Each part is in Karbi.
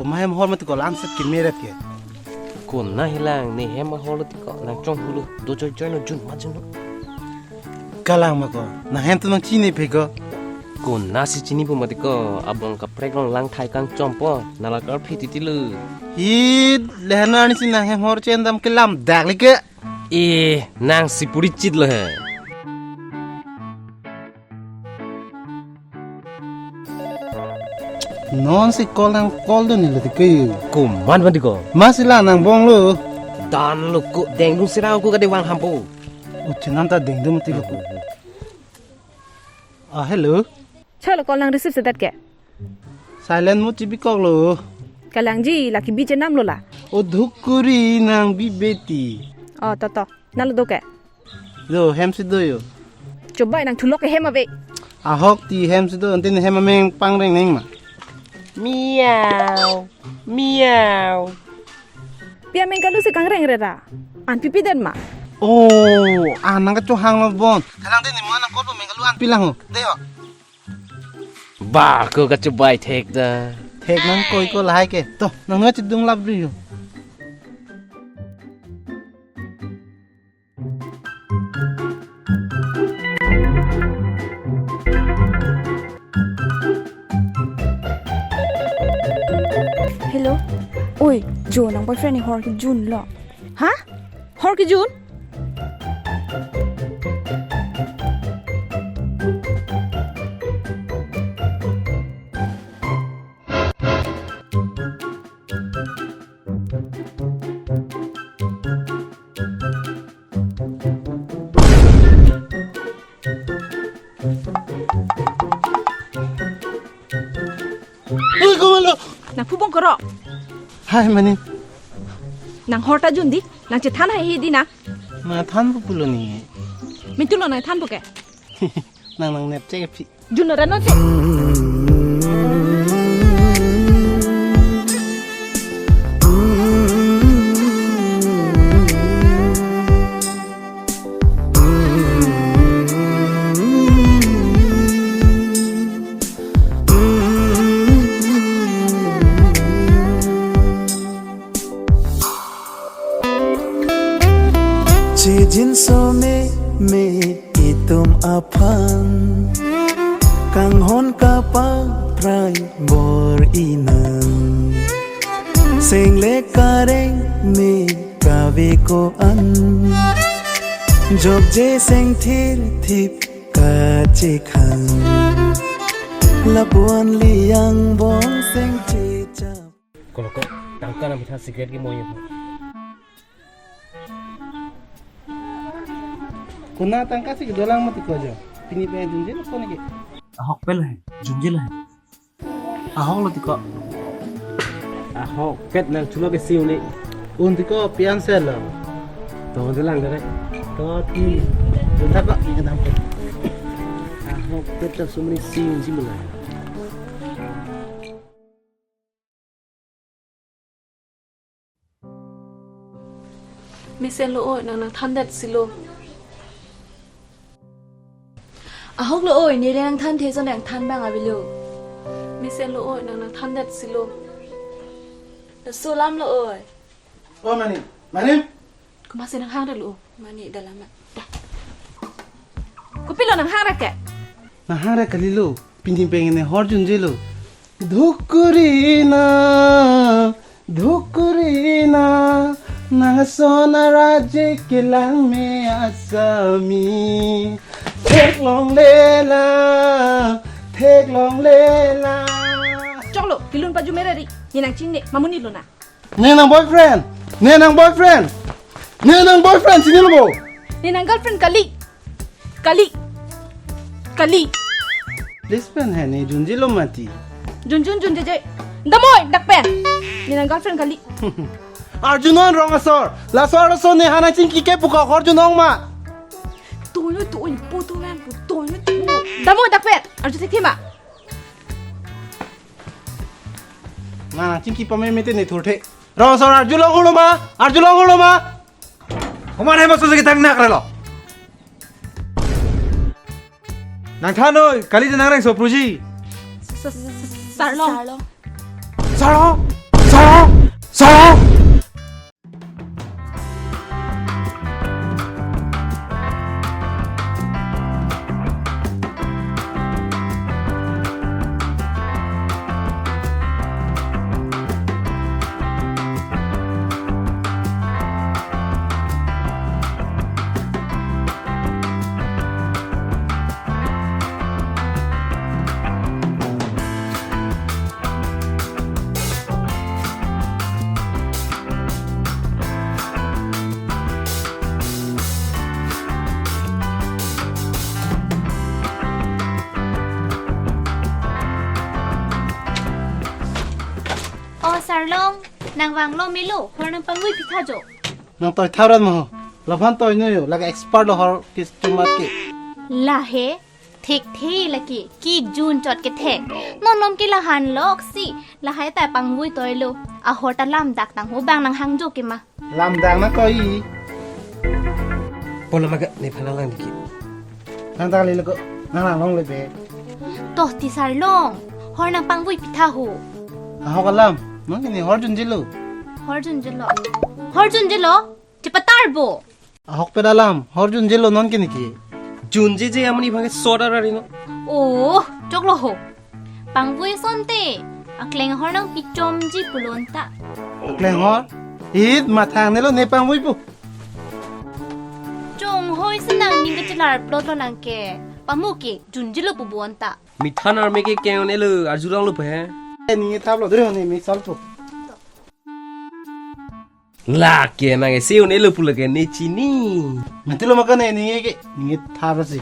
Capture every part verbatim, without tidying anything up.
Komat hem ahor mati ko, langset kemeret ke. Konat helang, ne hem ahor lo ti ko, nang chonghu lo, do choi choi no jun ma jun no. Kalang ma ko, nang hem tu nang chini phe ko. Konat si chinipo mati ko, abong kaprek along lang thai kangchompo, nala karphi titi lo. Hi, lehena ani si nang hem ahor chen dam kelam dak li ke. Eh, nang si puri chit lo he. Non si call nang call dun ni lo ti ke. Komat mati ko. Masi la nang bong lo. Dan lo ko dengdung sirang ko kade vang hampo. Uchinan ta dengdung mati lo ko. Ah, hello. Chalo call nang receive sedet ke. Silent mode chibi kok lo. Kalangji, laki bi chenam lo la. O dhukuri nang bi beti. Oh, to to. Nalo do ke. Do, hem si do yo. Chobai nang thulok ke hem ave. Ahok ti hem si do, antin hem ameng pangreng neng ma. Miau. Miau. Pi ameng kalu si kangreng re ra. An pipi den ma. Oh, an nang kachohang lo bon. Kalang tin ni mo nang kopo meng kalu an pilang ho. De ho. Ba ko kachobai thek da. Thek nang koi ko lahai ke. To, nang nunga chedung lap ri ho. Hello. Oi, Jo, nang boyfriend ni hor kejun lo. Ha? Hor kejun? Oi, kumalo. Nang phubong koro. Hai, mani. Nang hor ta jun di, nang chethan hai hi di na. Ma thanpo pulo ni. Mintu lo nang thanpo ke. Nang nang nep che ke phi. Jun lo rano che. Chijinso meme itum aphan, kanghon kapaprai bor-i nang. Seng le kareng me kave ko-an, jokje seng thirthip kachekhang. Lapuan liang bong seng chechap. Kolo ko, tangka nang mitha cigarette ke moye. Konat tangka si kedolang mati ko ajo. Pini pen junje lo kone ke. Ahok pet lo he, junje lo he. Ahok lo ti ko. Ahok pet nang chulo ke siu ni. Un ti ko pian se lo. To dolang dere. To ti. Junta ko, ni kedam ko. Ahok pet ta sumri siu si mulai. Mesen lo oi, nang nangthan det si lo. Ahok lo oi, neli nangthanthe ason nangthan abang avelo. Mesen lo oi, nang nangthan det si lo. Laso alam lo oi. O mani, mani. Komatsi nanghang ra lo? Mani dalam ma. Da. Kopilo nanghang ra ke? Nanghang ra kalilo. Pini pen ne hor junje lo. Dhukuri na, dhukuri na, nang ason arat je kelang me asami. Theklongle la, theklongle la. Choklo, kelun paju mere ri. Ne nangchini, mamun ni lo na. Ne nang boyfriend! Ne nang boyfriend! Ne nang boyfriend, chini lo bo? Ne nang girlfriend kali. Kali. Kali. This pen he ne junje lo mati. Junjun junjeje. Damoi, dak pen. Ne nang girlfriend kali. Arjun non rong asor. Laso asor ne hana chingki ke puka hor junong ma. Toyo toyo po to man po toyo to. Damoi, dak pen. Arjun thekthe ma. Na, chingki pame mete ne thurthe. Rong asor arjulong hulo ma, arjulong hulo ma. Komat hem aso si ketang nak relo. Nangthan oi, kali je nangreng so pruji. Sarlong. Sarlong. Sarlong. Cho! O Sarlong, nang vanglo melo, hor nang pangvui pitha jo. Nang toi tharan mo. Laphan toi no yo, lake expert lo hor kis chumat ke. Lahe, thekthe lake, kejun chot kethek. Non nom ke lahan loksi, lahai ta pangvui toi lo. Ahor ta lam dak tang ho bang nang hang jo ke ma. Lam dak na koi. Polo maga ne phana lang diki. Nang ta le lo ko, nang lang long le be. Toh ti Sarlong, hor nang pangvui pitha ho. Ahok alam, mang kini hor junjelo. Hor junjelo. Hor junjelo? Chepatar bo. Ahok peda alam, hor junjelo non kini ke. Junjeje amonit bang ke sot ara rino. Oh, choklo ho. Pangvui sonte. Akleng hor nang pichomji pulo anta. Akleng hor? It mathang nelo ne pangvui pu. Chonghoi si nang ning kechelar plot lo nang ke. Pamu ke junjelo pu bo anta. Mithan arme ke ke-un-elo arjulong lo pe. Ning thap lo dre ne mi sol pu. Lake nang esi un-elo pu lake ne chini. Mati lo maka ne ning ke ning thap si.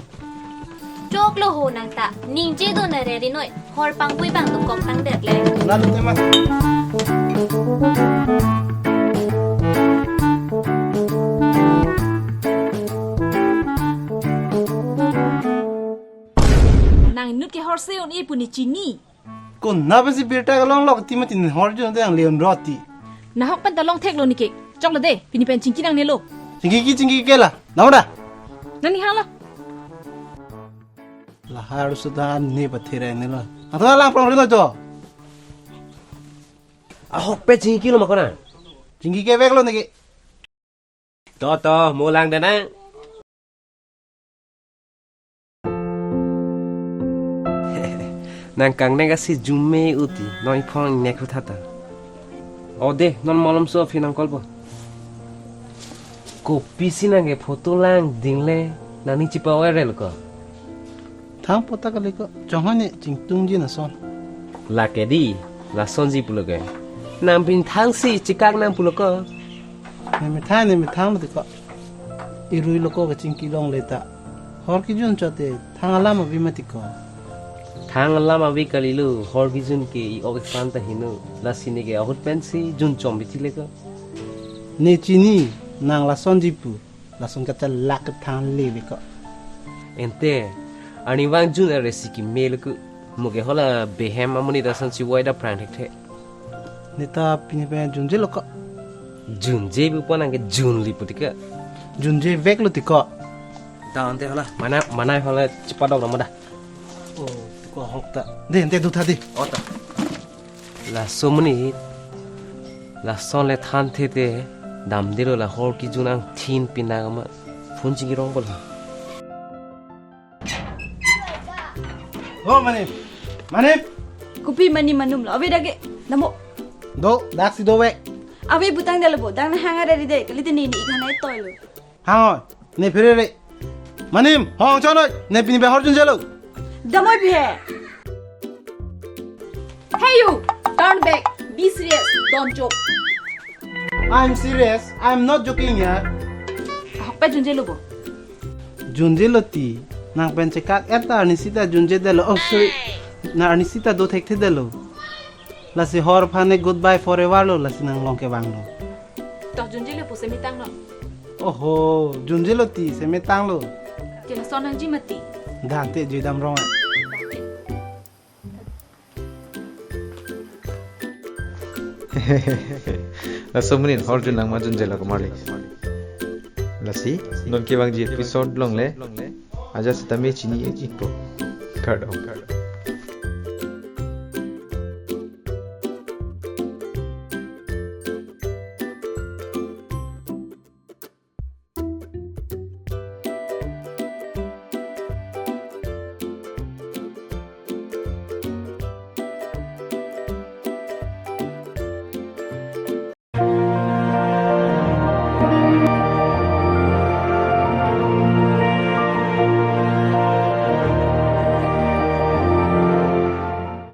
Choklo ho nang ta. Ningje do na re rinoi. Hor pangvui bang tu kok tang det le. Lalu tema. Nang inut ke hor se un-e pu ne chini. Ko na pensi birta kelong lok ti mati hor jun te ang leon roti. Nahok pen ta long thek lo nike. Choklo de, pini pen chingki nangnelo. Chingki ki chingki ke la. Nang da. Nani halo. Lahar sudah ne pathira ne lo. Atau lang prong rino jo. Ahok pe chingki lo ma ko nang. Chingki ke vek lo nike. To to, mo lang da nang. Nang kangnek asi jume uti, non iphong ingnek hu thata. O de, non malomso aphi nang call po. Kopisi nang ke photo lang ding le, nang ning chipa-viral ko. Thang pota kali ko, chonghoi ne chingtungji na son. Lake di, lasonji pulo ke. Nang pin thangsi chikak nang pulo ko. Ne methang, ne methang mati ko. Irui lo ko kachingki longle ta. Hor kijun chote, thang alam abi mati ko. Thang alam abi kalilo, hor kijun ke i-ok iphan ta heno. Lasi ne ke ahut pensi junchom bithi le ko. Ne chini, nang lasonji pu. Lason kachalak thanle ve ko. Ante, arnivang jun aresi keme lo ko. Mo ke hala behem amonit asonsi voi da prang thekthe. Ne ta pini pen junjelo ko. Junje bi pon nang ke junli puti ko. Junje veklo ti ko. Da ante hala. Mana, mana hala chipadok nama da. Oh, ti ko ahok ta. De, ante dutha de. O ta. Laso amonit, lason le thanthe te, damdelo la hor kijun angthin pinang ma, phone chingki rong bol. O, Manim. Manim. Kopi Manim Manum lo, ave dage, namo. Do, daksi do ve. Ave butang dalo bo, dang na hang ada di de, kali tini ni ikan ai toy lo. Hang oi, ne phere re. Manim, hong chon oi, ne pini behor junjelo. Damoi phe. Hey you, turn back. Be serious. Don't joke. I'm serious. I'm not joking here. Ahok pe junjelo bo. Junjelo ti, nang pen chekak eta arnisi ta junjedelo. Oh, sorry. Na arnisi ta do thekthe delo. Lasi hor aphan ne goodbye forever lo, lasi nang long kevang lo. Toh junjelo pu semitang lo. Oho, junjelo ti semitang lo. Jela sonang ji mati. Dante jui dam rong. Laso amonit hor jun nang ma junjelo ko marli. Lasi, non kevangji episode longle. Ajat sitame chini e chikpo. Kardom.